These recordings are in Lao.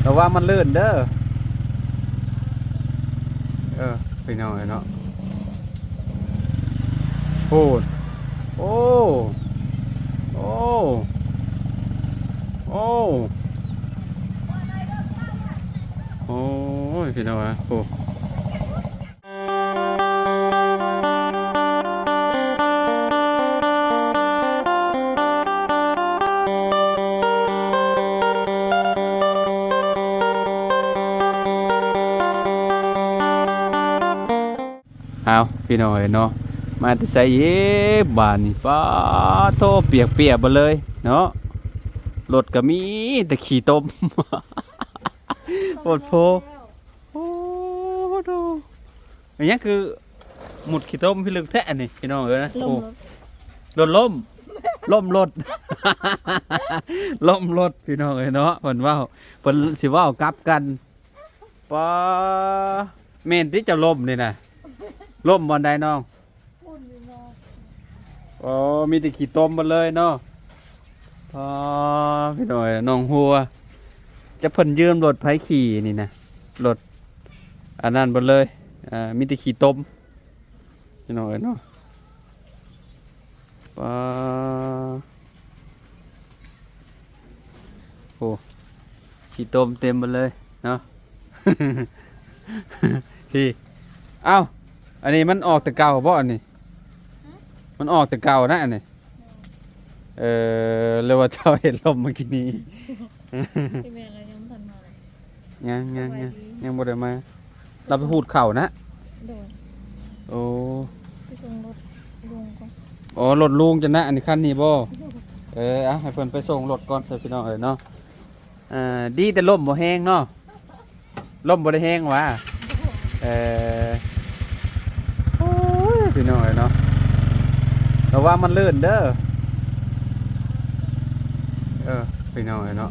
ລະວັງມັນລື່ນເດີ້. ເອີ ພີ່ນ້ອງເອີຍເນາະ. ໂອ້ ໂອ້ ໂອ້ ໂອ້ ໂອ້ຍ ພີ່ນ້ອງເອີຍ ໂອ້. ເອົາ ພີ່ນ້ອງເອີຍເນາະ ມາແຕ່ໃສອີກບາດນີ້? ປາໂທ້ ປຽກປຽກເບິດເລີຍເນາະ. ລົດກໍມີແຕ່ຂີ້ຕົມ ໂພດໂພ. ໂອ້ໂດ ອີຫຍັງຄືມຸດຂີ້ຕົມພິລຶກແທ້ອັນນີ້ ພີ່ນ້ອງເອີຍນະ. ລົມ ໂອ້ ລົດ ລົດລົ້ມ ລົ້ມລົດ ລົ້ມລົດ ພີ່ນ້ອງເອີຍເນາະ. ເພິ່ນເວົ້າ ເພິ່ນຊິເວົ້າກັບກັນ. ປາ ແມ່ນຕິເຈົ້າລົ້ມນີ້ນະ? ລົ້ມບ່ອນໃດນ້ອງ? ອໍ ມີແຕ່ຂີ້ຕົມໝົດເລີຍເນາະ. ອໍ ພີ່ນ້ອງເອີຍ ໜອງຫົວ ຈັກເພິ່ນຢືມລົດໃຜຂີ່ນີ້ນະ ລົດອັນນັ້ນເບິດເລີຍ. ອ່າ ມີແຕ່ຂີ້ຕົມ ພີ່ນ້ອງເອີຍເນາະ. ປາ ໂອ້ ຂີ້ຕົມເຕັມໝົດເລີຍເນາະ ພີ່. ເອົ້າ ອັນນີ້ມັນອອກແຕ່ເກົ່າບໍ່ ອັນນີ້? ມັນອອກແຕ່ເກົ່ານະອັນນີ້. ເອີ ຫຼືວ່າເຈົ້າເຫັນລົມເມື່ອກີ້ນີ້? ທີ່ແມ່ນລະຍັງບໍ່ທັນມາເລີຍ. ຍັງ ຍັງ ຍັງ ສະບາຍດີ ຍັງບໍ່ໄດ້ມາ. ລາວໄປຫູດເຂົ້ານະ? ໂດຍ. ໂອ້ ໄປສົ່ງລົດລຸງກ່ອນ. ອໍ ລົດລຸງຈະນະ ອັນນີ້ຄັນນີ້ບໍ່? ໂດຍ. ເອີ ເອົາ ໃຫ້ເພິ່ນໄປສົ່ງລົດກ່ອນຊະ ພີ່ນ້ອງເອີຍເນາະ. ເອີ ດີແຕ່ລົມບໍ່ແຮງເນາະ. ລົມບໍ່ໄດ້ແຮງຫວາ? ເອີ ໂອ້ຍ ພີ່ນ້ອງເອີຍເນາະ ລະວັງມັນລື່ນເດີ້. ເອີ ພີ່ນ້ອງເອີຍເນາະ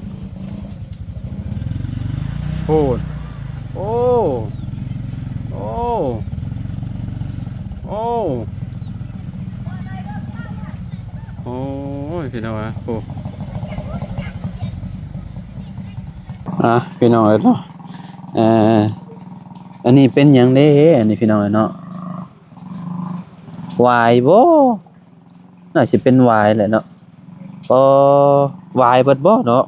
ໂອ້ ໂອ້ ໂອ້ ໂອ້ ໂອ້ຍ ພີ່ນ້ອງເອີຍ ໂອ້. ອ່າ ພີ່ນ້ອງເອີຍເນາະ ເອີ ອັນນີ້ເປັນຫຍັງເດ້ ອັນນີ້ ພີ່ນ້ອງເອີຍເນາະ? ຫວາຍບໍ່? ໜ້າຊິເປັນຫວາຍແຫຼະເນາະ. ບໍ່ ຫວາຍເບິດບໍ່ເນາະ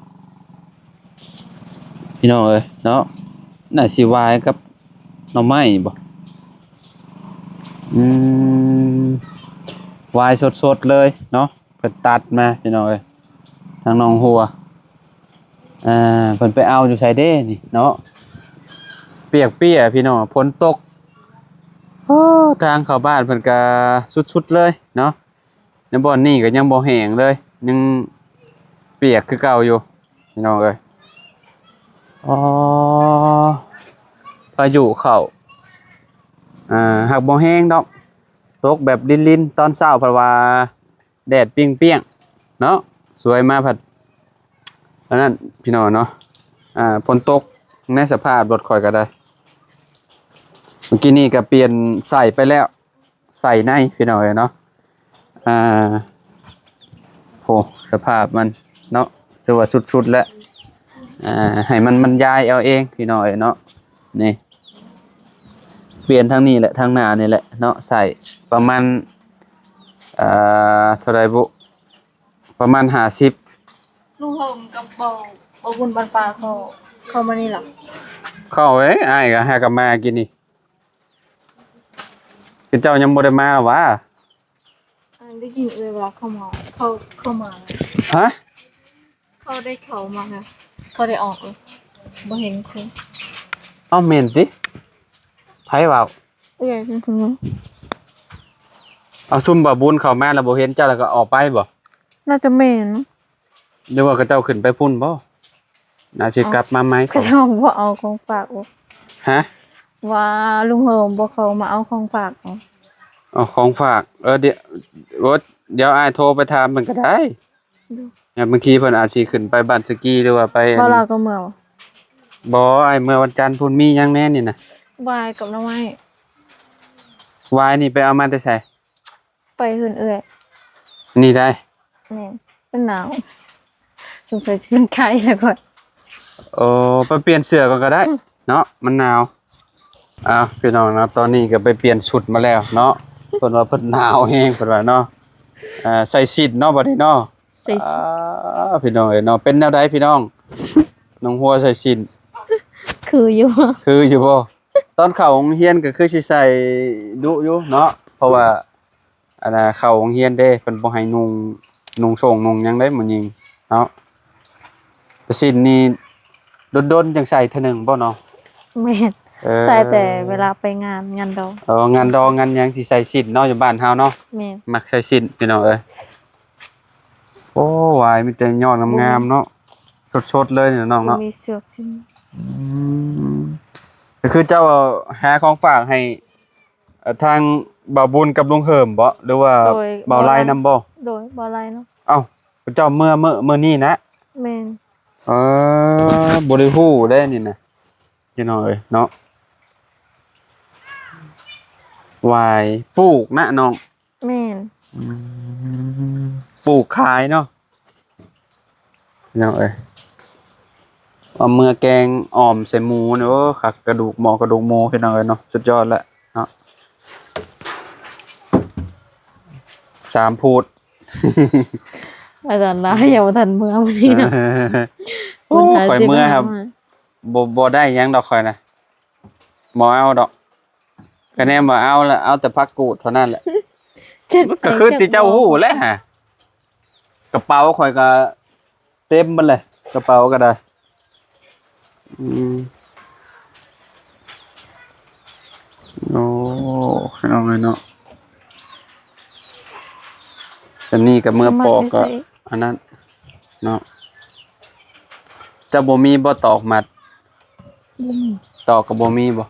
ພີ່ນ້ອງເອີຍເນາະ? ໜ້າຊິຫວາຍກັບໜໍ່ໄມ້ບໍ່? ອືມ ຫວາຍສົດໆເລີຍເນາະ. ເພິ່ນຕັດມາ ພີ່ນ້ອງເອີຍ ທາງໜອງຫົວ. ອ່າ ເພິ່ນໄປເອົາຢູ່ໃສເດ້ນີ້ເນາະ? ປຽກເປຍ ພີ່ນ້ອງ ຝົນຕົກ. ໂອ້ ທາງເຂົ້າບ້ານເພິ່ນກະສຸດໆເລີຍເນາະ. ໃນບ່ອນນີ້ກໍຍັງບໍ່ແຫ້ງເລີຍ ຍັງປຽກຄືເກົ່າຢູ່ ພີ່ນ້ອງເອີຍ. ອໍ ພາຍຸເຂົ້າ. ອ່າ ຫາກບໍ່ແຮງດອກ ຕົກແບບລິນໆ ຕອນເຊົ້າພັດວ່າ ແດດປ່ຽງໆເນາະ ສວຍມາພັດອັນນັ້ນ ພີ່ນ້ອງເນາະ. ອ່າ ຝົນຕົກໃນສະພາບລົດຂ້ອຍກໍໄດ້ ເມື່ອກີ້ນີ້ກໍປ່ຽນໃສ່ໄປແລ້ວ ໃສ່ໃນ ພີ່ນ້ອງເອີຍເນາະ. ອ່າ ໂຫ ສະພາບມັນເນາະ ຖືວ່າສຸດໆແລ້ວ. ອ່າ ໃຫ້ມັນ ມັນຢາຍເອົາເອງ ພີ່ນ້ອງເອີຍເນາະ. ນີ້ ປ່ຽນທາງນີ້ແຫຼະ ທາງໜ້ານີ້ແຫຼະເນາະ ໃສ່ປະມານ ເອີ ເທົ່າໃດບຸ ປະມານຫ້າສິບ. ລຸງເຮີມກັບເບົາ ເບົາບຸນບ້ານປ່າເຂົາ ເຂົາມານີ້ລະ? ເຂົາເອີຍ ອ້າຍກໍຫາກັບມາກີ້ນີ້. ຄືເຈົ້າຍັງບໍ່ໄດ້ມາລະຫວາ? ອັນ ໄດ້ຍິນເອື້ອຍວ່າເຂົາມາ ເຂົາ ເຂົາມາ. ຮະ? ເຂົາໄດ້ເຂົ້າມານະ ເຂົາໄດ້ອອກເລີຍ ບໍ່ເຫັນຄົນ. ເອົ້າ ແມ່ນຕິ? ໃຜເວົ້າ? ເອື້ອຍເປັນຄົນເວົ້າ. ເອົາ ຊຸມບ່າວບຸນເຂົ້າມາແລ້ວບໍ່ເຫັນເຈົ້າ ແລ້ວກໍອອກໄປບໍ? ໜ້າຈະແມ່ນ. ຫຼືວ່າເຂົາເຈົ້າຂຶ້ນໄປພຸ້ນບໍ? ໜ້າຊິກັບມາໃໝ່. ເຂົາເຈົ້າບໍ່ເອົາຂອງຝາກບໍ? ຮະ? ວ່າລຸງເຮີມບໍ່ເຂົ້າມາເອົາຂອງຝາກບໍ? ເອົາຂອງຝາກ ເອີ ດຽວ ໂອ້ ດຽວອ້າຍໂທໄປຖາມເພິ່ນກໍໄດ້. ໂດຍ. ບາງທີເພິ່ນອາດຊິຂຶ້ນໄປບ້ານສະກີ ຫຼືວ່າໄປ ບໍ່ລາວກໍເມືອບໍ່? ບໍ່ ອ້າຍເມືອວັນຈັນພຸ້ນ. ມີຫຍັງແດ່ນີ້ນະ? ຫວາຍກັບໜໍ່ໄມ້. ຫວາຍນີ້ໄປເອົາມາແຕ່ໃສ? ໄປເຮືອນເອື້ອຍນີ້ໄດ໋. ແມ່ນ ມັນໜາວ ສົງໄສຊິເປັນໄຂ້ແລ້ວຂ້ອຍ. ໂອ້ ໄປປ່ຽນເສື້ອກ່ອນກໍໄດ້ເນາະ ມັນໜາວ. ອ້າວ ພີ່ນ້ອງເນາະ ຕອນນີ້ກໍໄປປ່ຽນຊຸດມາແລ້ວເນາະ ເພິ່ນວ່າເພິ່ນໜາວແຮງ ເພິ່ນວ່າເນາະ. ເອີ ໃສ່ສິ້ນເນາະ ບັດນີ້ເນາະ ໃສ່ສິ້ນ. ອ້າ ພີ່ນ້ອງເອີຍເນາະ ເປັນແນວໃດພີ່ນ້ອງ ໜອງຫົວໃສ່ສິ້ນ ຄືຢູ່ ຄືຢູ່ບໍ່? ຕອນເຂົ້າໂຮງຮຽນກໍຄືຊິໃສ່ດຸຢູ່ເນາະ ເພາະວ່າ ອັນນ່າ ເຂົ້າໂຮງຮຽນເດ້ ເພິ່ນບໍ່ໃຫ້ນຸ່ງ ນຸ່ງໂສ້ງນຸ່ງຫຍັງເດ້ ຜູ້ຍິງເນາະ. ແຕ່ສິ້ນນີ້ດົນໆ ຈັ່ງໃສ່ເທື່ອໜຶ່ງບໍ່ເນາະ? ແມ່ນ ເອີ ໃສ່ແຕ່ເວລາໄປງານ ງານດອງ. ເອີ ງານດອງງານຫຍັງຊິໃສ່ສິ້ນເນາະ ຢູ່ບ້ານເຮົາເນາະ. ແມ່ນ ມັກໃສ່ສິ້ນ ພີ່ນ້ອງເອີຍ. ໂອ້ ຫວາຍ ມີແຕ່ຍອດງາມໆເນາະ ສົດໆເລີຍນີ້ນ້ອງເນາະ ມີເຊືອກຊິ້ນ. ອືມ ກໍຄືເຈົ້າຫາຂອງຝາກໃຫ້ ເອີ ທາງບ່າວບຸນກັບລຸງເຫີມບໍ ຫຼືວ່າ ໂດຍ ບ່າວໄລນຳບໍ? ໂດຍ ບ່າວໄລນຳ. ເອົ້າ ເຈົ້າເມືອ ເມືອ ມື້ນີ້ນະ? ແມ່ນ. ເອີ ບໍ່ໄດ້ຮູ້ເດ້ນີ້ນະ ພີ່ນ້ອງເອີຍເນາະ. ຫວາຍ ປູກນະນ້ອງ? ແມ່ນ. ອືມ ປູກຂາຍເນາະ ພີ່ນ້ອງເອີຍ. ເອົາເມືອແກງອ່ອມໃສ່ໝູນີ້ ໂອ້ ຄັກ ກະດູກໝໍ ກະດູກໝູ ພີ່ນ້ອງເອີຍເນາະ ສຸດຍອດແຫຼະເນາະ. ສາມພູດ ອາຈານລາຍັງບໍ່ທັນເມືອມື້ນີ້ເນາະ. ໂອ້ ຂ້ອຍເມືອ ບໍ່ ບໍ່ໄດ້ຫຍັງດອກຂ້ອຍນະ ບໍ່ເອົາດອກ. ກະແນມວ່າເອົາລະ ເອົາແຕ່ຜັກກູດເທົ່ານັ້ນແຫຼະ. ມັນກະຄືທີ່ເຈົ້າຮູ້ແຫຼະຫາ ກະເປົາຂ້ອຍກະເຕັມໝົດແຫຼະ ກະເປົາກະໄດ້. ອືມ ໂອ້ ພີ່ນ້ອງເອີຍເນາະ ອັນນີ້ກະເມືອປອກກະ ອັນນັ້ນເນາະ. ເຈົ້າບໍ່ມີບໍ່ຕອກມັດ? ບໍ່ມີ. ຕອກກໍບໍ່ມີບໍ່?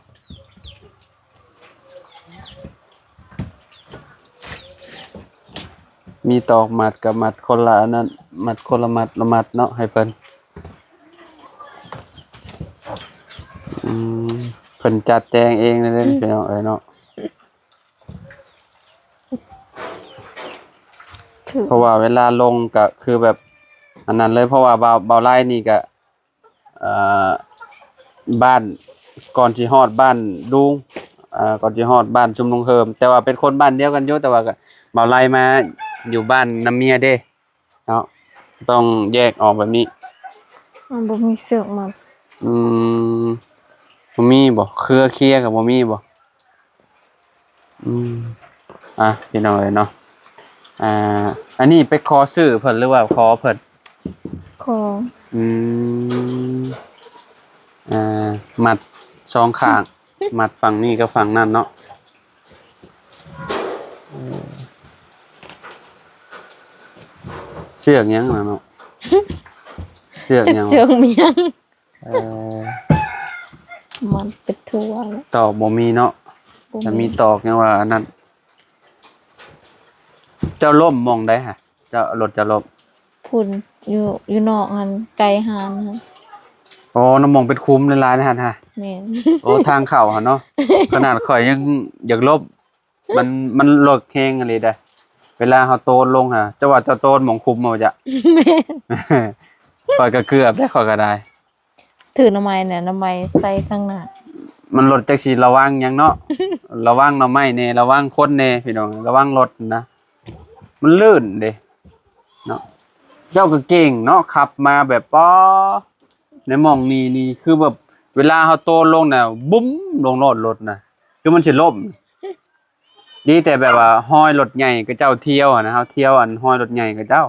ມີຕອກມັດກໍມັດຄົນລະອັນນັ້ນ ມັດຄົນລະມັດລະມັດເນາະ ໃຫ້ເພິ່ນ. ອືມ ເພິ່ນຈັດແຈງເອງເລີຍເດ້ ອືມ ພີ່ນ້ອງເອີຍເນາະ. ຖືກ ເພາະວ່າເວລາລົງກະຄືແບບອັນນັ້ນເລີຍ ເພາະວ່າບ່າວ ບ່າວໄລນີ້ກະ ເອີ ບ້ານ ກ່ອນຊິຮອດບ້ານລຸງ ເອີ ກ່ອນຊິຮອດບ້ານຊຸມລຸງເຫີມ ແຕ່ວ່າເປັນຄົນບ້ານດຽວກັນຢູ່ ແຕ່ວ່າກະ ບ່າວໄລມາຢູ່ບ້ານນຳເມຍເດ້ ເນາະ ຕ້ອງແຍກອອກແບບນີ້. ມັນບໍ່ມີເຊືອກມັດ. ອືມ ບໍ່ມີບໍ່? ເຄືອເຄຍກໍບໍ່ມີບໍ່? ອືມ ອ່ະ ພີ່ນ້ອງເອີຍເນາະ ອ່າ ອັນນີ້ໄປຂໍຊື້ເພິ່ນ ຫຼືວ່າຂໍເພິ່ນ? ຂໍ. ອືມ ອ່າ ມັດສອງຂ້າງ ມັດຝັ່ງນີ້ກັບຝັ່ງນັ້ນເນາະ. ເອີ ເຊືອກຫຍັງນະເນາະ? ເຊືອກຫຍັງ? ຈັກເຊືອກມັນຫຍັງ? ເອີ ມັນເປັນທົ່ວແຫຼະ ຕອກບໍ່ມີເນາະ. ບໍ່ມີ ຈະມີຕອກຫຍັງວ່າອັນນັ້ນ. ເຈົ້າລົ້ມໝ່ອງໃດຫະ? ເຈົ້າ ລົດເຈົ້າລົ້ມ? ພຸ້ນ ຢູ່ ຢູ່ນອກຫັ້ນ ໃກ້ຮ້ານຫັ້ນ. ໂອ້ ນ້ຳໝ່ອງເປັນຂຸມຫຼາຍໆ ໃນຫັ້ນຫະ? ແມ່ນ. ໂອ້ ທາງເຂົ້າຫັ້ນເນາະ ຂະໜາດຂ້ອຍຍັງຢາກລົ້ມ ມັນ ມັນເລິກແຮງອີ່ຫຼີເດ້. ເວລາເຮົາໂຕນລົງຫະ ເຈົ້າວ່າເຈົ້າໂຕນໝ່ອງຂຸມບໍ່ຈະ? ແມ່ນ. ຂ້ອຍກໍເກືອບເດ້ ຂ້ອຍກໍໄດ້. ຖືໜໍ່ໄມ້ນະ ໜໍ່ໄມ້ໃສ່ຂ້າງໜ້າ. ມັນລົດຈັກຊິລະວັງຫຍັງເນາະ ລະວັງໜໍ່ໄມ້ແດ່ ລະວັງຄົນແດ່ ພີ່ນ້ອງ ລະວັງລົດນະ ມັນລື່ນເດ້ເນາະ. ເຈົ້າກໍເກັ່ງເນາະ ຂັບມາແບບ ປໍ ໃນໝ່ອງນີ້ນີ້ ຄືແບບເວລາເຮົາໂຕນລົງນະ ບຸ້ມ ລົງໂລດລົດນະ ຄືມັນຊິລົ້ມ. ດີແຕ່ແບບວ່າຮອຍລົດໃຫຍ່ເຂົາເຈົ້າທ່ຽວຫັ້ນນະ ເຮົາທ່ຽວອັນຮອຍລົດໃຫຍ່ເຂົາເຈົ້າ.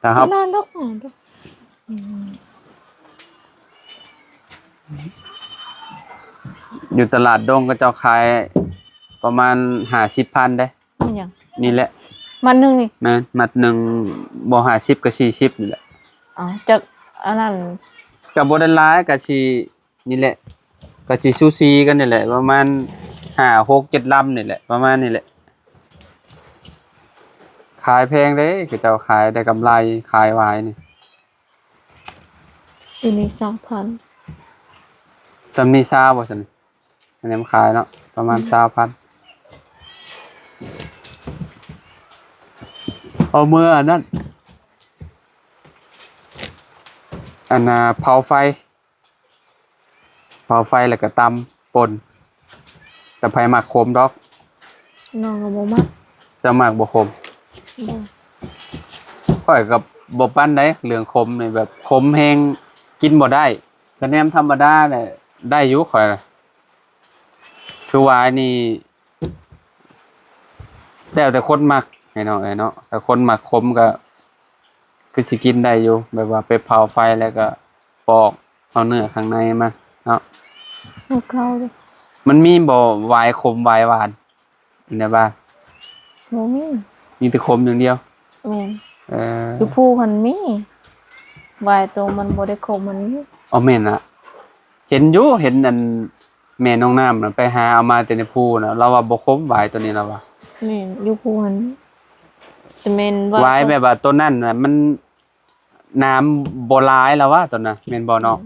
ຖ້າເຮົາ ຈະນອນດອກ ອືມ ຢູ່ຕະຫຼາດດົງເຂົາເຈົ້າຂາຍປະມານຫ້າສິບພັນເດ້. ມັນຫຍັງ? ນີ້ແຫຼະ ມັດໜຶ່ງນີ້? ແມ່ນ ມັດໜຶ່ງ ບໍ່ຫ້າສິບກໍສີ່ສິບນີ້ແຫຼະ. ເອົ້າ ຈັກອັນນັ້ນ ກໍບໍ່ໄດ້ຫຼາຍ ກໍຊິ ນີ້ແຫຼະ ກໍຊິສູສີກັນນີ້ແຫຼະ ປະມານຫ້າ ຫົກ ເຈັດລຳນີ້ແຫຼະ ປະມານນີ້ແຫຼະ. ຂາຍແພງເດ້ ເຂົາເຈົ້າຂາຍໄດ້ກຳໄລ ຂາຍຫວາຍນີ້. ຢູ່ນີ້ຊາວພັນ. ສ່ຳນີ້ຊາວບໍ່ຊັ້ນ? ອັນນີ້ມັນຂາຍເນາະ ປະມານ ອືມ ຊາວພັນ. ເອົາເມືອອັນນັ້ນ. ອັນນ່າ ເຜົາໄຟ ເຜົາໄຟແລ້ວກໍຕຳປົ່ນ ແຕ່ໃຜມັກຂົມດອກ. ນ້ອງກໍບໍ່ມັກ. ເຈົ້າມັກບໍ່ຂົມ? ບໍ່. ຂ້ອຍກໍບໍ່ປານໃດເລື່ອງຂົມນີ້ ແບບຂົມແຮງກິນບໍ່ໄດ້ ກະແນມທຳມະດາແຫຼະ ໄດ້ຢູ່ຂ້ອຍ. ຄືຫວາຍນີ້ ແລ້ວແຕ່ຄົນມັກ ພີ່ນ້ອງເອີຍເນາະ. ຖ້າຄົນມັກຂົມກໍຄືຊິກິນໄດ້ຢູ່ ແບບວ່າໄປເຜົາໄຟແລ້ວກໍປອກເອົາເນື້ອຂ້າງໃນມາເນາະ. ເອົາເຂົ້າເດ້. ມັນມີບໍ່ຫວາຍຂົມຫວາຍຫວານໃນບ້ານ? ບໍ່ມີ. ມີແຕ່ຂົມຢ່າງດຽວ? ແມ່ນ. ເອີ ຢູ່ພູຫັ້ນມີ ຫວາຍໂຕມັນບໍ່ໄດ້ຂົມຫັ້ນມີ. ອໍ ແມ່ນລະ. ເຫັນຢູ່ ເຫັນອັນ ແມ່ນ້ອງນ້ຳນະ ໄປຫາເອົາມາແຕ່ໃນພູນະ ລາວວ່າບໍ່ຂົມຫວາຍໂຕນີ້ ລາວວ່າ. ແມ່ນ ຢູ່ພູຫັ້ນ ແຕ່ແມ່ນຫວາຍ ຫວາຍແບບວ່າໂຕນັ້ນນະ ມັນ ນ້ຳບໍ່ຫຼາຍ ລາວວ່າໂຕນັ້ນ ແມ່ນບໍ່ນ້ອງ? ແມ່ນ.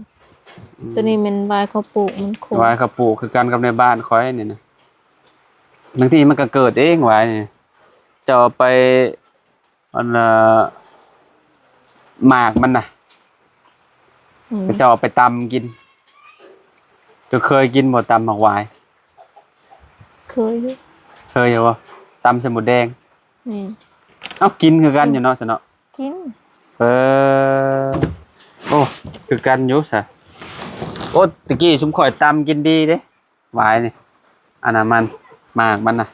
ອືມ ໂຕນີ້ແມ່ນຫວາຍເຂົາປູກ ມັນຂົມ. ຫວາຍເຂົາປູກຄືກັນກັບໃນບ້ານຂ້ອຍນີ້ນະ ບາງທີມັນກໍເກີດເອງ ຫວາຍນີ້ ເຈົ້າເອົາໄປ ອັນນ່າ ໝາກມັນນະ ອືມ ເຂົາເຈົ້າເອົາໄປຕຳກິນ. ເຈົ້າເຄີຍກິນບໍ່ ຕຳໝາກຫວາຍ? ເຄີຍຢູ່. ເຄີຍຢູ່ບໍ່? ຕຳໃສ່ໝົດແດງ. ແມ່ນ. ເອົ້າ ກິນຄືກັນຢູ່ເນາະ ຊັ້ນເນາະ. ກິນ. ເອີ ໂອ້ ຄືກັນຢູ່ຊະ. ໂອ້ ຕະກີ້ຊຸມຂ້ອຍຕຳກິນດີເດ້. ຫວາຍນີ້ ອັນນັ້ນມັນ ໝາກມັນນະ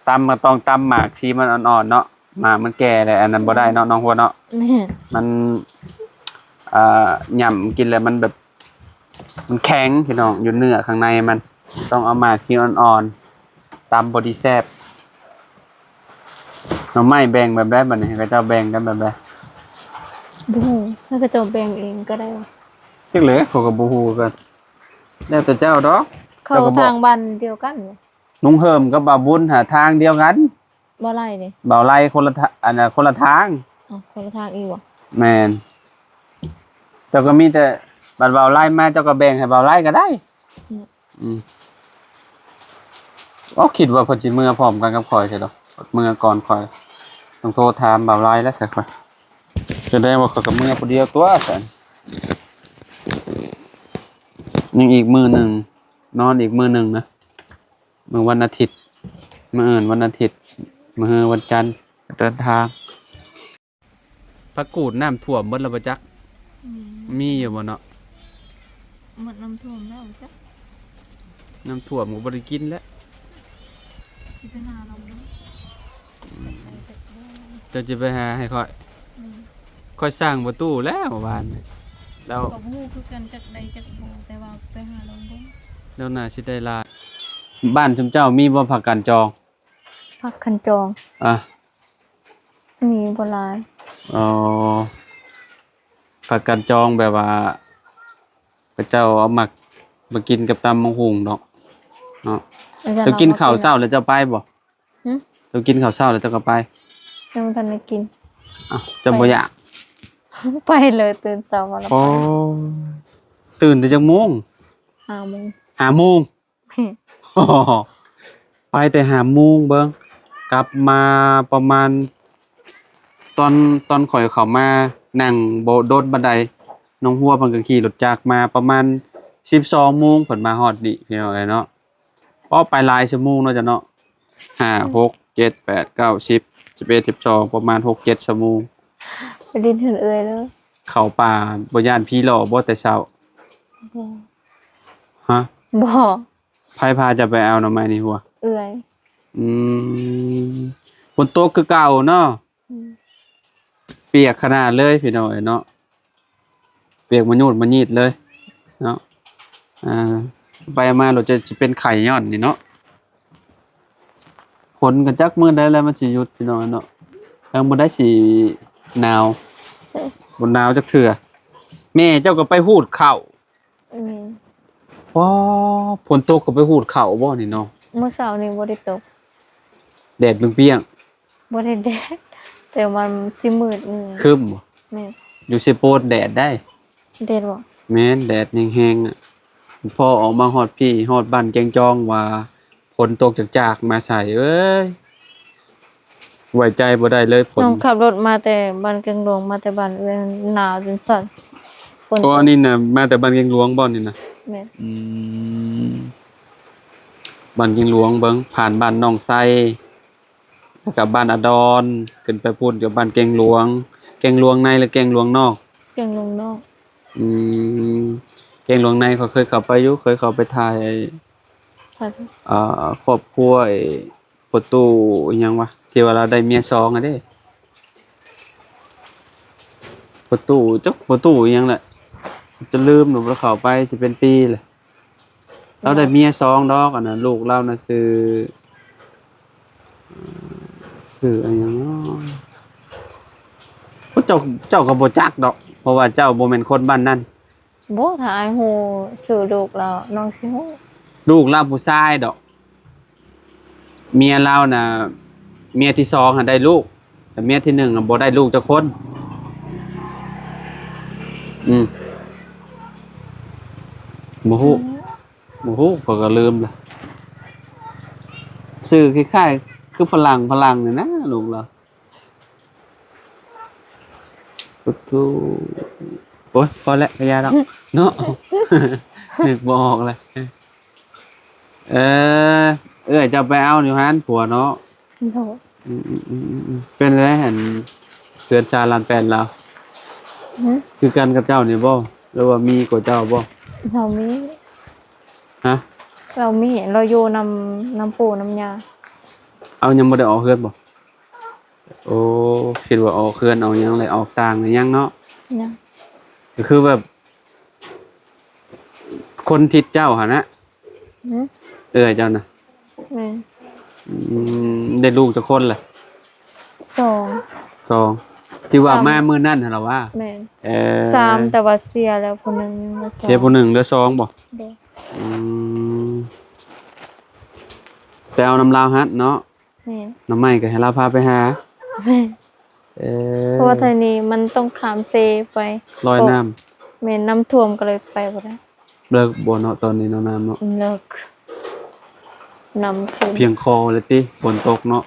ຕຳກໍຕ້ອງຕຳໝາກທີ່ມັນອ່ອນໆເນາະ ໝາກມັນແກ່ແລ້ວ ອັນນັ້ນບໍ່ໄດ້ເນາະ ນ້ອງຫົວເນາະ. ແມ່ນ. ມັນ ອ່າ ຫຍ້ຳກິນແລ້ວມັນແບບ ມັນແຂງພີ່ນ້ອງ ຢູ່ເນື້ອຂ້າງໃນມັນ ຕ້ອງເອົາໝາກທີ່ອ່ອນໆ ຕຳພໍດີແຊບ. ໜໍ່ໄມ້ແບ່ງແບບໃດບັດນີ້ ເຂົາເຈົ້າແບ່ງກັນແບບໃດ? ບໍ່ຮູ້ ໃຫ້ເຂົາເຈົ້າແບ່ງເອງກໍໄດ້. ຈັກແຫຼະ ຂ້ອຍກໍບໍ່ຮູ້ຄືກັນ. ແລ້ວແຕ່ເຈົ້າດອກ. ເຂົາ ເຈົ້າກໍບອກ ທາງບ້ານດຽວກັນ. ລຸງເຮີມກັບບ່າວບຸນຫາທາງດຽວກັນ. ບ່າວໄລ່ເດ? ບ່າວໄລ່ຄົນລະທາ ອັນນ່າ ຄົນລະທາງ. ອໍ ຄົນລະທາງອີກບໍ່? ແມ່ນ. ເຈົ້າກໍມີແຕ່ ບັດບ່າວໄລ່ມາ ເຈົ້າກໍແບ່ງໃຫ້ບ່າວໄລ່ກໍໄດ້. ອືມ ອືມ ອໍ ຄິດວ່າເພິ່ນຊິເມືອພ້ອມກັນກັບຂ້ອຍຊັ້ນດອກ ເມືອກ່ອນຂ້ອຍ ຕ້ອງໂທຖາມບ່າວໄລ່ແລ້ວຊັ້ນຂ້ອຍ. ສະແດງວ່າຂ້ອຍກໍເມືອຜູ້ດຽວຕົວຊັ້ນ. ຍັງອີກມື້ໜຶ່ງ ນອນອີກມື້ໜຶ່ງນະ. ມື້ວັນອາທິດ ມື້ອື່ນວັນອາທິດ ມື້ຮືວັນຈັນ ເດີນທາງ. ຜັກກູດນ້ຳຖ້ວມເບິດແລ້ວບໍ່ຈັກ? ອືມ ມີຢູ່ບໍ່ເນາະ? ໝົດນ້ຳຖ້ວມແລ້ວຈັກ? ນ້ຳຖ້ວມກໍບໍ່ໄດ້ກິນແລ້ວ. ຊິໄປຫາລອງເບິ່ງ. ອືມ ເຈົ້າຈະໄປຫາໃຫ້ຂ້ອຍ? ອືມ ຂ້ອຍສັ່ງປະຕູແລ້ວເມື່ອວານນີ້ ແລ້ວກໍບໍ່ຮູ້ຄືກັນ ຈັກໄດ້ຈັກບໍ່ ແຕ່ວ່າໄປຫາລອງເບິ່ງ. ແລ້ວໜ້າຊິໄດ້ຫຼາຍ. ບ້ານຊຸມເຈົ້າມີບໍ່ຜັກກາດຈອງ? ຜັກກາດຈອງ? ອ່າ ມີບໍ່ຫຼາຍ. ອໍ ຜັກກາດຈອງແບບວ່າ ເຂົາເຈົ້າເອົາໝາກມາກິນກັບຕຳບັກຫຸ່ງດອກເນາະ. ເຈົ້າກິນເຂົ້າເຊົ້າແລ້ວເຈົ້າໄປບໍ່? ຫຶ? ເຈົ້າກິນເຂົ້າເຊົ້າແລ້ວເຈົ້າກໍໄປ? ຍັງບໍ່ທັນໄດ້ກິນ. ອ້າວ ເຈົ້າບໍ່ຢາກ? ໄປເລີຍ ຕື່ນເຊົ້າມາແລ້ວໄປ. ໂອ້ ຕື່ນແຕ່ຈັກໂມງ? ຫ້າໂມງ. ຫ້າໂມງ. ໄປແຕ່ຫ້າໂມງເບິ່ງ ກັບມາປະມານ ຕອນ ຕອນຂ້ອຍເຂົ້າມາ ນັ່ງບໍ່ດົນປານໃດ ນ້ອງຫົວເພິ່ນກໍຂີ່ລົດຈັກມາ ປະມານສິບສອງໂມງເພິ່ນມາຮອດນີ້ ພີ່ນ້ອງເອີຍເນາະ. ອໍ ໄປຫຼາຍຊົ່ວໂມງເນາະເຈົ້າເນາະ ຫ້າ ຫົກ ເຈັດ ແປດ ເກົ້າ ສິບ ສິບເອັດ ສິບສອງ ປະມານຫົກເຈັດຊົ່ວໂມງ. ໄປຫຼິ້ນເຮືອນເອື້ອຍເລີຍ. ເຂົ້າປ່າບໍ່ຢ້ານຜີຫຼອກບໍ່ແຕ່ເຊົ້າ? ບໍ່. ຮະ? ບໍ່. ໃຜພາເຈົ້າໄປເອົາໜໍ່ໄມ້ນີ້ຫົວ? ເອື້ອຍ. ອືມ ຝົນຕົກຄືເກົ່າເນາະ. ອືມ ປຽກຂະໜາດເລີຍພີ່ນ້ອງເອີຍເນາະ ປຽກມະຍູດມະຍີດເລີຍເນາະ. ອ່າ ໄປມາລົດຈະ ຈະເປັນໄຂ້ຍ້ອນນີ້ເນາະ. ຝົນກໍຈັກມື້ໃດແລ້ວມັນຊິຢຸດພີ່ນ້ອງເນາະ ຍັງບໍ່ໄດ້ຊິໜາວ. ເອີ ບໍ່ໜາວຈັກເທື່ອ. ແມ່ເຈົ້າກໍໄປຫູດເຂົ້າ. ແມ່ນ. ວ້າ ຝົນຕົກກໍໄປຫູດເຂົ້າບໍ່ນີ້ເນາະ? ມື້ເຊົ້ານີ້ບໍ່ໄດ້ຕົກ. ແດດປຽງໆ? ບໍ່ໄດ້ແດດ ແຕ່ມັນຊິມືດ. ອືມ ຄຶ້ມບໍ່? ແມ່ນ. ຢູ່ເຊໂປນແດດໄດ໋. ແດດບໍ່? ແມ່ນ ແດດແຮງໆ ອະ. ພໍອອກມາຮອດພີ້ ຮອດບ້ານແກ້ງຈອງວ່າ ຝົນຕົກຈາກໆມາໃສ່ເອີຍ ໄວ້ໃຈບໍ່ໄດ້ເລີຍຝົນ. ນ້ອງຂັບລົດມາແຕ່ບ້ານແກ້ງຫຼວງ ມາແຕ່ບ້ານເອື້ອຍ ໜາວຈົນສັ່ນ. ຝົນ ໂອ້ ອັນນີ້ນະ ມາແຕ່ບ້ານແກງຫຼວງບໍ່ນີ້ນະ? ແມ່ນ. ອືມ ບ້ານແກງຫຼວງ ເບິ່ງ ຜ່ານບ້ານໜອງໄຊ ແລ້ວກໍບ້ານອາດອນ ຂຶ້ນໄປພຸ້ນກໍບ້ານແກງຫຼວງ. ແກງຫຼວງໃນ ຫຼື ແກງຫຼວງນອກ? ແກງຫຼວງນອກ. ອືມ ແກງຫຼວງໃນ ຂ້ອຍເຄີຍເຂົ້າໄປຢູ່ ເຄີຍເຂົ້າໄປຖ່າຍ ຖ່າຍ ອ່າ ຄອບຄົວ ພໍ່ຕູ້ອີ່ຫຍັງວະ ທີ່ວ່າລາວໄດ້ເມຍສອງຫັ້ນເດ້ ພໍ່ຕູ້ ຈັກພໍ່ຕູ້ອີ່ຫຍັງແຫຼະ ຈົນລືມແລ້ວ ບໍ່ໄດ້ເຂົ້າໄປ ຊິເປັນປີແລ້ວ. ລາວໄດ້ເມຍສອງດອກ ອັນນັ້ນ ລູກລາວນະຊື່ ຊື່ອີ່ຫຍັງເນາະ ໂອ້ ເຈົ້າ ເຈົ້າກໍບໍ່ຈັກດອກ ເພາະວ່າເຈົ້າບໍ່ແມ່ນຄົນບ້ານນັ້ນ. ບໍ່ ຖ້າອ້າຍຮູ້ຊື່ລູກແລ້ວ ນ້ອງຊິຮູ້. ລູກລາວຜູ້ຊາຍດອກ ເມຍລາວນະ ເມຍທີສອງຫັ້ນໄດ້ລູກ ແຕ່ເມຍທີໜຶ່ງຫັ້ນບໍ່ໄດ້ລູກຈັກຄົນ. ອືມ ບໍ່ຮູ້ ອືມ ບໍ່ຮູ້ ຂ້ອຍກໍລືມລະ ຊື່ຄ້າຍໆ ຄືຝຣັ່ງ ຝຣັ່ງນີ້ນະ ລູກລາວ. ໂອ້ໂຫ ໂອ້ຍ ພໍແລ້ວ ກະຢ່າດອກເນາະ ນຶກບໍ່ອອກແລ້ວ. ເອີ ເອື້ອຍເຈົ້າໄປເອົາຢູ່ຫັ້ນຜົວເນາະ. ໂດຍ. ອືມໆໆໆ ເປັນແນວໃດຫັ້ນ ເຮືອນຊານລານແປນລາວ? ຫື? ຄືກັນກັບເຈົ້ານີ້ບໍ່ ຫຼືວ່າມີກວ່າເຈົ້າບໍ່? ລາວມີ. ຮະ? ລາວມີ ລາວຢູ່ນຳ ນຳປູ່ນຳຍ່າ. ເອົາ ຍັງບໍ່ໄດ້ອອກເຮືອນບໍ່? ໂອ້ ຄິດວ່າອອກເຮືອນອອກຫຍັງ ແລ້ວອອກຕ່າງແລ້ວຍັງເນາະ? ຍັງ. ກໍຄືແບບ ຄົນທິດເຈົ້າຫັ້ນນະ? ຫື? ເອື້ອຍເຈົ້ານະ? ແມ່ນ. ອືມ ໄດ້ລູກຈັກຄົນລະ? ສອງ. ສອງ ທີ່ວ່າ ສາມ ມາມື້ນັ້ນຫັ້ນລະວະ? ແມ່ນ. ເອີ ສາມ ແຕ່ວ່າເສຍແລ້ວຜູ້ໜຶ່ງ ຍັງເຫຼືອສອງ. ເສຍຜູ້ໜຶ່ງ ເຫຼືອສອງບໍ່? ໂດຍ. ອືມ ໄປເອົານຳລາວຫັ້ນເນາະ? ແມ່ນ. ໜໍ່ໄມ້ກໍໃຫ້ລາວພາໄປຫາ. ແມ່ນ. ເອີ ເພາະວ່າທາງນີ້ມັນຕ້ອງຂ້າມເຊໄປ ລອຍນ້ຳ. ແມ່ນ ນ້ຳຖ້ວມກໍເລີຍໄປບໍ່ໄດ້. ເລິກບໍ່ເນາະ ຕອນນີ້ເນາະ ນ້ຳເນາະ? ເລິກ ນ້ຳຖ້ວມ ພຽງຄໍເລີຍຕິ ຝົນຕົກເນາະ.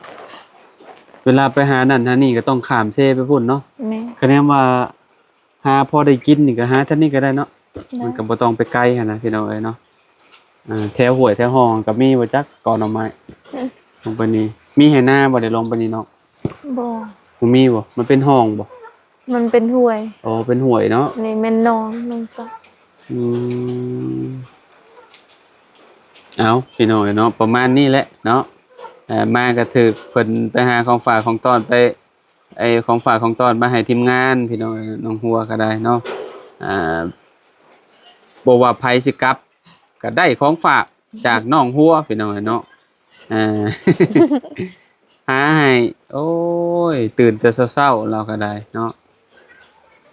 ເວລາໄປຫານັ້ນຫານີ້ກໍຕ້ອງຂ້າມເຊໄປພຸ້ນເນາະ. ແມ່ນ. ຄະແນນວ່າ ຫາພໍໄດ້ກິນນີ້ກໍຫາທາງນີ້ກໍໄດ້ເນາະ. ໄດ້. ມັນກໍບໍ່ຕ້ອງໄປໄກຫັ້ນນະ ພີ່ນ້ອງເອີຍເນາະ. ອ່າ ແຖວຫ້ວຍແຖວຮ່ອງກໍມີບໍ່ຈັກ ກໍໜໍ່ໄມ້ ອືມ ລົງໄປນີ້. ມີໄຮ່ນາບໍ່ ໄດ້ລົງໄປນີ້ເນາະ? ບໍ່. ບໍ່ມີບໍ່? ມັນເປັນຮ່ອງບໍ່? ມັນເປັນຫ້ວຍ. ອໍ ເປັນຫ້ວຍເນາະ. ນີ້ແມ່ນໜອງ ໜອງສະ. ອືມ ເອົາ ພີ່ນ້ອງເອີຍເນາະ ປະມານນີ້ແຫຼະເນາະ. ເອີ ມາກໍຖືກເພິ່ນໄປຫາຂອງຝາກຂອງຕ້ອນໄປ ໄອ້ຂອງຝາກຂອງຕ້ອນມາໃຫ້ທີມງານ ພີ່ນ້ອງເອີຍ ນ້ອງຫົວກໍໄດ້ເນາະ. ອ່າ ບໍ່ວ່າໃຜຊິກັບ ກໍໄດ້ຂອງຝາກຈາກນ້ອງຫົວ ພີ່ນ້ອງເອີຍເນາະ. ອ່າ ຫາໃຫ້ ໂອ້ຍ ຕື່ນແຕ່ເຊົ້າໆ ລາວກໍໄດ້ເນາະ.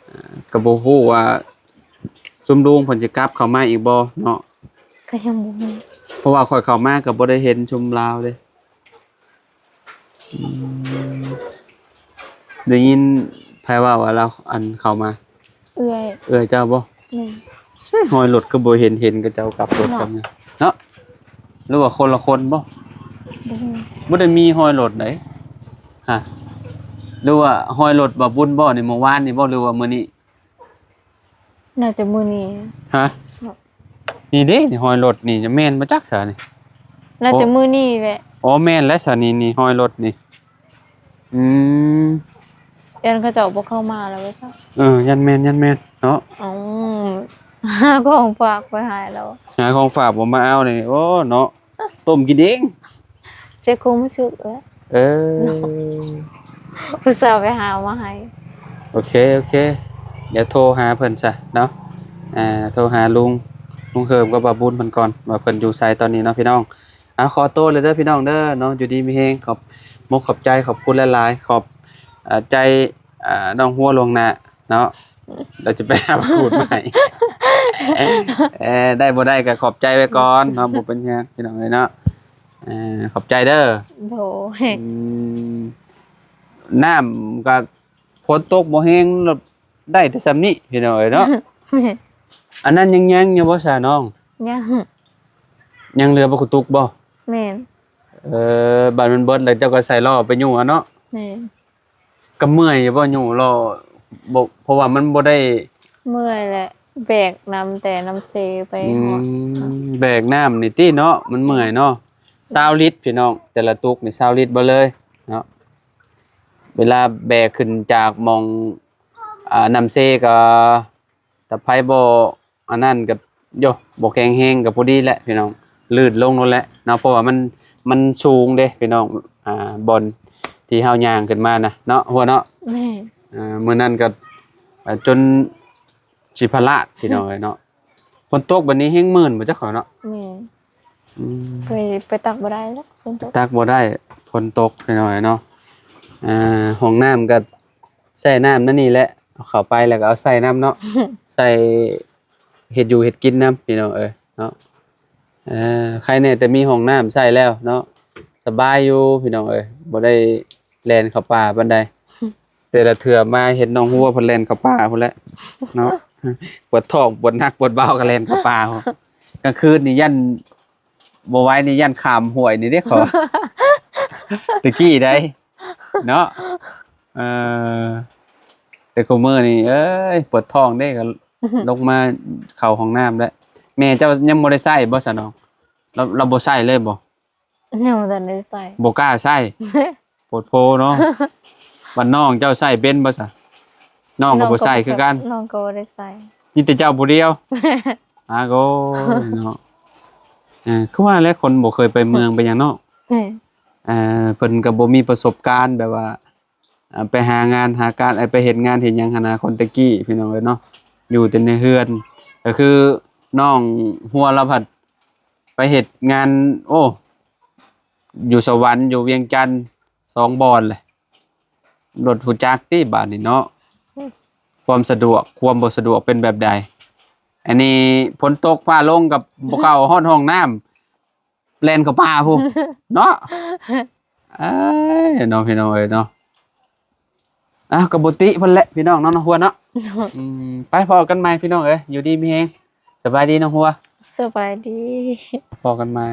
ອ່າ ກໍບໍ່ຮູ້ວ່າຊຸມລຸງເພິ່ນຊິກັບເຂົ້າມາອີກບໍ່ເນາະ? ກໍຍັງບໍ່ຮູ້ ເພາະວ່າຂ້ອຍເຂົ້າມາກໍບໍ່ໄດ້ເຫັນຊຸມລາວເດ້. ອືມ ໄດ້ຍິນໃຜເວົ້າວ່າລາວ ອັນ ເຂົ້າມາ? ເອື້ອຍ. ເອື້ອຍເຈົ້າບໍ່? ແມ່ນ. ໃສຮອຍລົດຄືບໍ່ເຫັນ ເຫັນເຂົາເຈົ້າກັບລົດກັນເນາະ ເນາະ? ຫຼືວ່າຄົນລະຄົນບໍ່? ບໍ່ຮູ້. ບໍ່ໄດ້ມີຮອຍລົດໃດ. ຮະ? ຫຼືວ່າຮອຍລົດບ່າວບຸນບໍ່ ໃນມື້ວານນີ້ບໍ່ ຫຼືວ່າມື້ນີ້? ໜ້າຈະມື້ນີ້. ຮະ? ເນາະ ນີ້ເດ້ ນີ້ຮອຍລົດນີ້ ຈະແມ່ນບໍ່ຈັກຊະນີ້? ໜ້າຈະມື້ນີ້ແຫຼະ. ອໍ ແມ່ນແລ້ວຊະນີ້ ນີ້ຮອຍລົດນີ້. ອືມ ຢ້ານເຂົາເຈົ້າບໍ່ເຂົ້າມາແລ້ວວ່າຊັ້ນ. ເອີ ຢ້ານແມ່ນ ຢ້ານແມ່ນເນາະ. ເອົາ ຫາຂອງຝາກໄປໃຫ້ແລ້ວ ຫາຂອງຝາກບໍ່ມາເອົານີ້ ໂອ້ ເນາະ. ຕົ້ມກິນເອງ ເສຍຄວາມຮູ້ສຶກແລ້ວ. ເອີ ອຸດສ່າໄປຫາມາໃຫ້. ໂອເຄ ໂອເຄ ດຽວໂທຫາເພິ່ນຊະເນາະ. ອ່າ ໂທຫາລຸງ ລຸງເຮີມກັບບ່າວບຸນເພິ່ນກ່ອນ ວ່າເພິ່ນຢູ່ໃສຕອນນີ້ເນາະ ພີ່ນ້ອງ. ອ່າ ຂໍໂຕເລີຍເດີພີ່ນ້ອງເດີເນາະ. ຢູ່ດີມີແຮງ ຂອບມົກຂອບໃຈ ຂອບຄຸນຫຼາຍໆ ຂອບ ອ່າ ໃຈ ອ່າ ນ້ອງຫົວລ່ວງໜ້າເນາະ. ລາວຈະໄປຫາມາຂູດໃໝ່. ເອີ ໄດ້ບໍ່ໄດ້ກໍຂອບໃຈໄວ້ກ່ອນເນາະ ບໍ່ເປັນຫຍັງພີ່ນ້ອງເອີຍເນາະ. ເອີ ຂອບໃຈເດີ. ໂດຍ. ອືມ ນ້ຳກໍຝົນຕົກບໍ່ແຮງ ໄດ້ແຕ່ສ່ຳນີ້ພີ່ນ້ອງເອີຍເນາະ. ອັນນັ້ນຍັງ ຍັງຢູ່ບໍ່ຊະນ້ອງ? ຍັງ. ຍັງເຫຼືອບໍ່ກະຕຸກບໍ່? ແມ່ນ. ເອີ ບາດມັນເບິດແລ້ວເຈົ້າກໍໃສ່ລໍ້ໄປຍູ້ເອົາເນາະ. ແມ່ນ. ກໍເມື່ອຍຢູ່ບໍ່ຍູ້ລໍ້? ບໍ່ ເພາະວ່າມັນບໍ່ໄດ້. ເມື່ອຍແຫຼະ. ແບກນ້ຳແຕ່ນ້ຳເຊໄປຮອດ. ອືມ ແບກນ້ຳນີ້ຕິເນາະ ມັນເມື່ອຍເນາະ. ຊາວລິດພີ່ນ້ອງ ແຕ່ລະຕຸກນີ້ຊາວລິດເບິດເລີຍເນາະ. ເວລາແບກຂຶ້ນຈາກໝ່ອງ ອ່າ ນ້ຳເຊກໍ ຖ້າໃຜບໍ່ອັນນັ້ນກໍ ໂຍ ບໍ່ແຂງແຮງກໍພໍດີແຫຼະພີ່ນ້ອງ ລື່ນລົງໂລດແຫຼະເນາະ. ເພາະວ່າມັນ ມັນສູງເດ້ພີ່ນ້ອງ ອ່າ ບ່ອນທີ່ເຮົາຍ່າງຂຶ້ນມານະເນາະ ຫົວເນາະ. ແມ່ນ. ອ່າ ມື້ນັ້ນກໍ ອ່າ ຈົນຊິພະລາດພີ່ນ້ອງເອີຍເນາະ. ຝົນຕົກບັດນີ້ແຮງມື່ນບໍ່ຈັກເຂົາເນາະ. ແມ່ນ. ອືມ ໄປ ໄປຕັກບໍ່ໄດ້ແລ້ວ ຝົນຕົກ ຕັກບໍ່ໄດ້ ຝົນຕົກພີ່ນ້ອງເອີຍເນາະ. ອ່າ ຫ້ອງນ້ຳກໍໃຊ້ນ້ຳນັ້ນນີ້ແຫຼະ ເອົາເຂົ້າໄປແລ້ວກໍເອົາໃສ່ນຳເນາະ ໃສ່ເຮັດຢູ່ເຮັດກິນນຳພີ່ນ້ອງເອີຍເນາະ. ເອີ ໃຄແນ່ແຕ່ມີຫ້ອງນ້ຳໃຊ້ແລ້ວເນາະ ສະບາຍຢູ່ພີ່ນ້ອງເອີຍ ບໍ່ໄດ້ແລ່ນເຂົ້າປ່າປານໃດ. ແຕ່ລະເທື່ອມາເຫັນນ້ອງຫົວເພິ່ນແລ່ນເຂົ້າປ່າພຸ້ນແຫຼະເນາະ ປວດທ້ອງປວດໜັກປວດເບົາກໍແລ່ນເຂົ້າປ່າພຸ້ນ. ກາງຄືນນີ້ຢ້ານ ບໍ່ໄຫວນີ້ຢ້ານຂ້າມຫ້ວຍນີ້ເດ້ ເຂົາວ່າ ແຕ່ກີ້ໃດ໋ເນາະ. ເອີ ແຕ່ຄູ່ມື້ນີ້ ເອີຍ ປວດທ້ອງເດ້ ກໍລົງມາເຂົ້າຫ້ອງນ້ຳແລ້ວ. ແມ່ເຈົ້າຍັງບໍ່ໄດ້ໃຊ້ບໍ່ຊະນ້ອງ? ລາວ ລາວບໍ່ໃຊ້ເລີຍບໍ່? ຍັງບໍ່ທັນໄດ້ໃຊ້ ບໍ່ກ້າໃຊ້ ໂພດໂພເນາະ. ບັດນ້ອງເຈົ້າໃຊ້ເປັນບໍ່ຊະ? ນ້ອງກໍບໍ່ໃຊ້ຄືກັນ ນ້ອງກໍບໍ່ໄດ້ໃຊ້ ມີແຕ່ເຈົ້າຜູ້ດຽວ. ອາໂກຍເນາະ ເອີ ຄືວ່າແຫຼະ ຄົນບໍ່ເຄີຍໄປເມືອງໄປຫຍັງເນາະ. ເອີ ເພິ່ນກໍບໍ່ມີປະສົບການແບບວ່າ ອ່າ ໄປຫາງານຫາການ ໄອ້ ໄປເຮັດງານເຮັດຫຍັງຫັ້ນນະ ຄົນແຕ່ກີ້ພີ່ນ້ອງເອີຍເນາະ ຢູ່ແຕ່ໃນເຮືອນ. ກໍຄືນ້ອງຫົວລາວພັດໄປເຮັດງານ ໂອ້ ຢູ່ສະຫວັນ ຢູ່ວຽງຈັນ ສອງບ່ອນແຫຼະ. ລົດຮູ້ຈັກຕິບາດນີ້ເນາະ ອືມ ຄວາມສະດວກ ຄວາມບໍ່ສະດວກເປັນແບບໃດ? ອັນນີ້ຝົນຕົກຟ້າລົງກໍບໍ່ເຂົ້າຮອດຫ້ອງນ້ຳ ແລ່ນເຂົ້າປ່າພຸ້ນເນາະ. ເອີຍ ເນາະ ພີ່ນ້ອງເອີຍເນາະ. ອ້າວ ກໍບໍ່ຕິເພິ່ນແຫຼະພີ່ນ້ອງເນາະ ນ້ອງຫົວເນາະ. ອືມ ໄປພໍ້ກັນໃໝ່ພີ່ນ້ອງເອີຍ ຢູ່ດີມີແຮງ. ສະບາຍດີນ້ອງຫົວ. ສະບາຍດີ. ພໍ້ກັນໃໝ່.